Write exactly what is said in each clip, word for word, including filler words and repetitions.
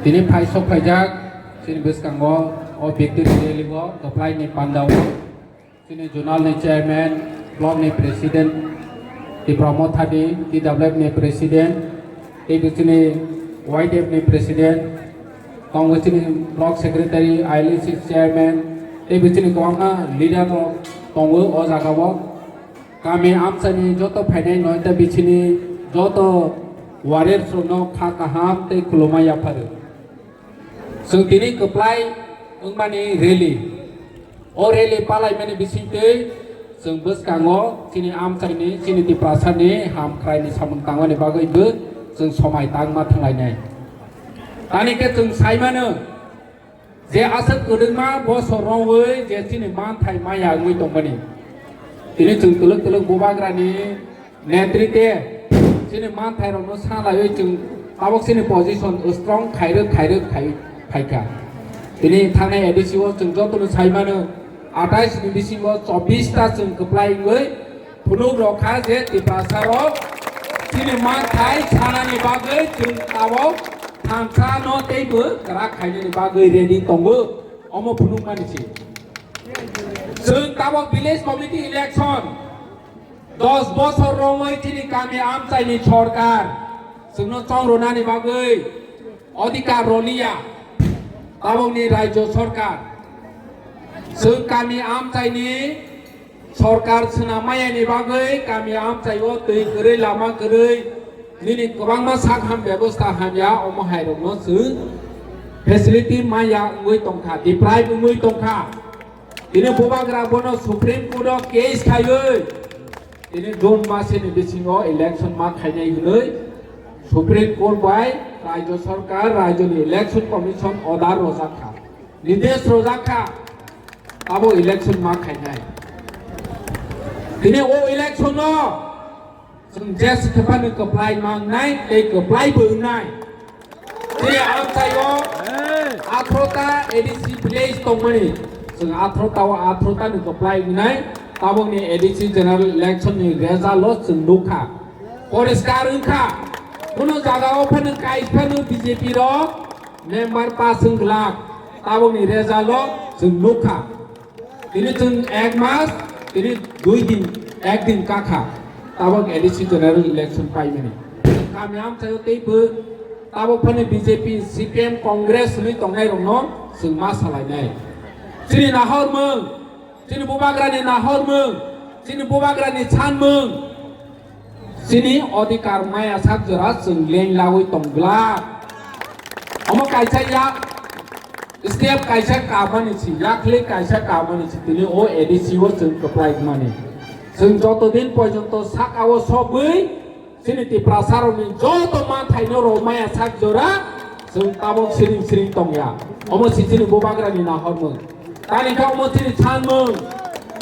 Tini phaisok phaijak chini bwskango o victory rally o kwplai ni panda o chini zonal ni chairman, block ni president, Tipra Motha ni T W F ni president, tei bo chini Y D F ni president, tongo chini block secretary, I L C chairman, tei bo chini kwbangma leader rok tongo o jaga o. Kami amchaini joto phainai noita bichini joto warriors rokno kha kaham tei khulumma yapharo. Chwng tini kwplai wngmani rally. O rally palaimani bisingtwi chwng bwskango chini amchaini, chini Tiprasani hamkraini samung tangmani bagwibo chwng somai tangma thanglainai. Tani khe chwng saimano, je aswk kwrwngma bosor romwi je chini manthai maya wngwi tongmani. Tini chwng twlwk twlwk bubagrani netritwe chini manthai rokno salaiwi chwng tabok chini position strong khairwk khairwk khai phaikha. Tini thangnai A D C o chwng jotono saimano, atais ni bisingo chobbish ta chwng kwplai wngwi phunuk rok kha je Tiprasa rok chini manthai sanani bagwi chwng tabok thansa no teibo kwrak khainani bagwi ready tongo, omo phunukmani se. Chwng tabok village committee election dos bosor romwi chini kami amchaini sorkar chwngno chongrwnani bagwi odhikar roliya tabokni rajyo sorkar. Chwng kami amchaini sorkar swnam mayani bagwi kami amchaio twi kwrwi, lama kwrwi, nini kwbangma sak ham bebosta hamya, omo hai rokno chwng facility maya wngwi tongkha, deprive wngwi tongkha. Tini bubagra bono Supreme Court o case khaiwi tini June masini bisingo election ma khainai hwnwi Supreme Court bai rajyo sorkar, rajyoni election commission order rojak kha, nidesh rojak kha. Abo election ma khainai. Tini o election no chwng jes khephano kwplai mangnai tei kwplai bo wngnai. Tini amchaio athrota A D C village tongmani. Chwng athrota o athrota ni kwplai wngnai. Tabokni A D C general election ni result o chwng nukha. Poriskar wngkha. Kuno jaga o phano kais phano B J P rok member pass wng glak, tabokni result o chwng nukha. Tini chwng ek mas, tini dui din, ek din kakha, tabok A D C general election paimani. Kami amchaio teibo tabok phano B J P, C P M, Congress hwnwi tongnai rokno chwng ma salainai. Chini nahormung, chini bubagrani nahormung, chini bubagrani sanmung, chini odhikar maya sak jora chwng leng lagwi tong glak. Omo kaisa yak step kaisa kamani si, yakli kaisa kamani si, tini o A D C o chwng kwplai mani. Chwng joto din porjonto saka o sogwi chini Tiprasa rokni joto manthaino rw maya sak jora chwng tabok siring siring tongya. Omo si chini bubagrani nahormung. Tani khe omo chini sanmung.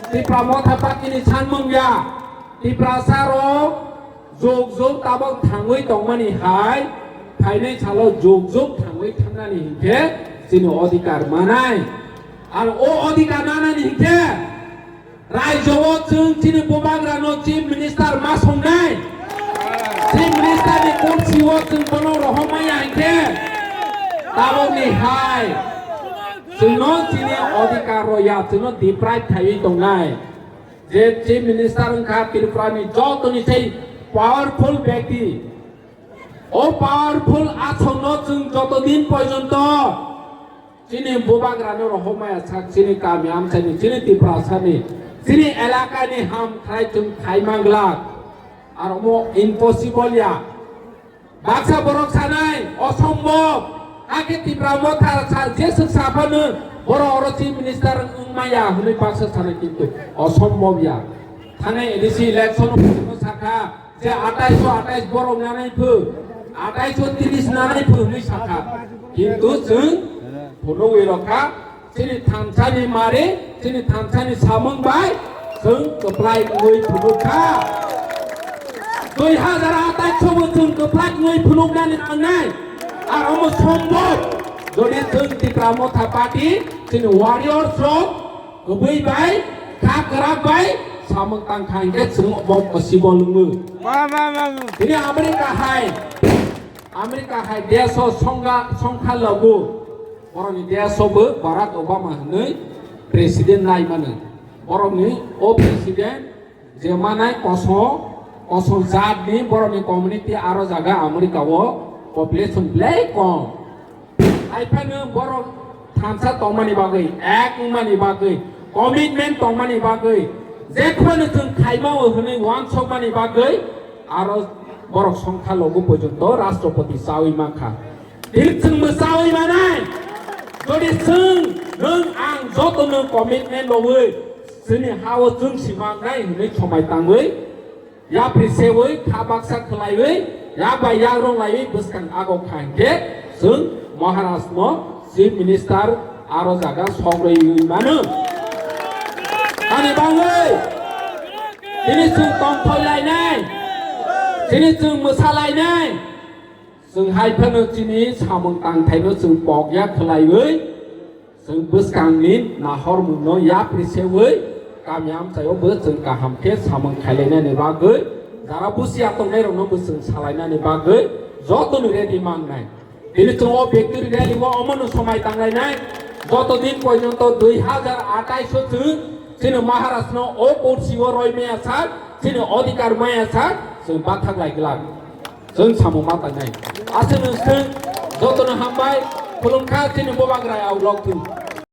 Tipra Motha Party ni sanmung ya. Tiprasa rok jug jug tabok thangwi tongmani hai, phainai salo jug jug thangwi thangnani hinkhe chini odhikar manai. Ar o odhikar nanani hinkhe rajyo o chwng chini bubagrano chief minister ma songnai. Chief minister ni kursi o chwng bono rohormaya hinkhe tabokni hai chwngno chini odhikar rw ya, chwngno deprive khaiwi tongnai. Je Chief Minister wngkha Tripura ni jotoni sei powerful byakti. O powerful asokno chwng joto din porjonto chini bubagrano rohormaya sak chini kami amchaini, chini Tiprasani, chini elakani ham khlai chwng khai manglak. Ar omo impossible ya. Baksa borok sanai, osombob. Hakhe Tipra Motha sa, jeswk saphano borok oro chief minister wngmaya hwnwi baksa sanai, kintu osombob ya. Thanai A D C election o sakha je atais o atais borok nanai phu, atais o tris nanai phu hwnwi sakha. Kintu chwng phunugwi rokha. Chini thansani mari, chini thansani samung bai chwng kwplai wngwi phunukha. Dui hazar atais sobo chwng kwplai wngwi phunuknani nangnai. Ar omo sombhob, jodi chwng Tipra Motha Party, chini warriors rok kwbwi bai, kha kwrak bai samung tangkha hinkhe chwng omo possible wngo. Ba, ba, ba, ba. Tini America hai America hai desh o songkha songkha logo, borokni desh o bo Barack Obama hwnwi president nai mano. Borokni o president je manai koso koso jatni borokni community aro jaga America o population belai kom. Haiphano borok thansa tongmani bagwi, ek wngmani bagwi, commitment tongmani bagwi, jephano chwng khaimao hwnwi uansukmani bagwi, aro borok songkha logo porjonto Rashtrapati chawi mankha. Tini chwngbo chawi manai. Jodi chwng, nwng, ang joto nwng commitment lowi chini hao chwng simangnai hwnwi somai tangwi, yapri sewi, kha baksa khwlaiwi, yak bai yak rong laiwi bwskang ago kha hinkhe chwng Maharashtra no Chief Minister aro jaga sogwi mano. Ani bagwi tini chwng tongthoi lainai, tini chwng mwsa lainai, chwng hai phano chini samung tangthaino chwng pokya khwlaiwi, chwng bwskangni nahormungno yapri sewi kami amchaio bo chwng kaham khe samung khailainani bagwi, jara busia tongnairokno bo chwng salainani bagwi jotoni ready mangnai. Tini chwng o victory rally o omono somai tanglainai. Joto din porjonto dui hazar atais o chwng chini Maharashtra no o kursi o roi maya sak, chini odhikar maya sak, chwng bathak lai glak. Chwng samung ma tangnai. Aswk nwng swng jotono hambai, khulumkha chini bubagrai aulok thung.